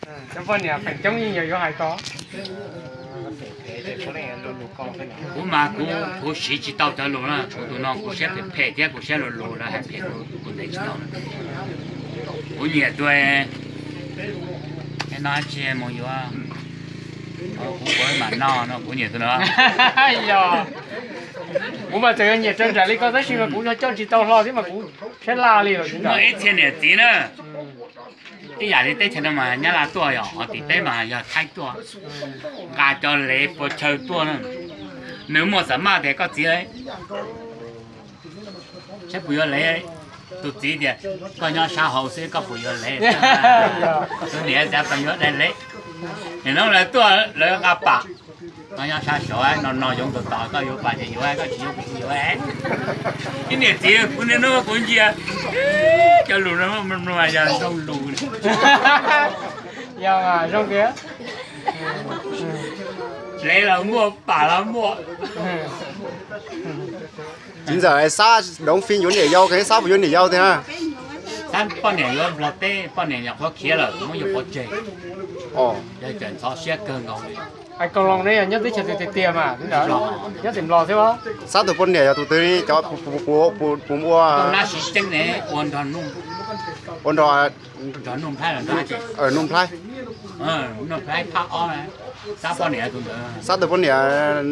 Cov poj niam feem coob yeej yog yuav hais ko. Kuv mas kuv, kuv siv tsis tau cov lus na, kuv tus no kuv siab phem phem thiab kuv siab lus lus lawv hais phem kuv, kuv ntes tsis tau. Kuv nyiam tus, no tsis mus yuav, kuv kuv mam noj no, kuv nyiam tus no. Yog, kuv mas txawm yog nyiam raws nraim li ko tab sis mas kuv yog coj tsis tau hlo thiab mas kuv siab laj li los kuv. Muaj ib txhia niam txiv na, ib yam li teb chaws no mas Nyab Laj tuaj, yog ho tim peb mas yog Thaib tuaj, nqa cov lev puas chaw tuaj na. Nws muaj xam maj tias koj txiv, saib puas yuav lev. Tus txiv tias koj nyob sab hauv xwb koj puas yuav lev, tus niam tias koj yuav dai lev. Nim no lawv tuaj lawv nqa pam, koj nyob sab saud no no yoov tos tos, koj yuav pam ces yuav, koj tsis yuav kuv tsis yuav. Ib niam txiv kuv niaj hnub kuv ntsia cov lus no mas yog zoo lus. Yog zoo tiag. Lev los muaj, pam los muaj. Txiv ntxawm, sab doov fij yuav niam yau, sab puas yuav niam yau tiag na? Sab poj niam yuav Nplog teb, poj niam nyuam qhuav khiav lawm, muab yus pov tseg. Yog cov ntxhov siab kawg nkaus li. Hais Koos Loos ne, yog nyob teb chaws twg tiag tiag mas? Nyob tim Nplog thiab. Sab tus poj niam yog tus twg, cov puas ua, Nab Siv Ceeb ne, ua nrog Nuj, ua nrog Nuj Nplhaib los nrog Nuj Nplhaib. Nuj Nplhaib phab ob, sab poj niam tus ntawd. Sab tus poj niam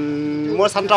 muab sab nrauj.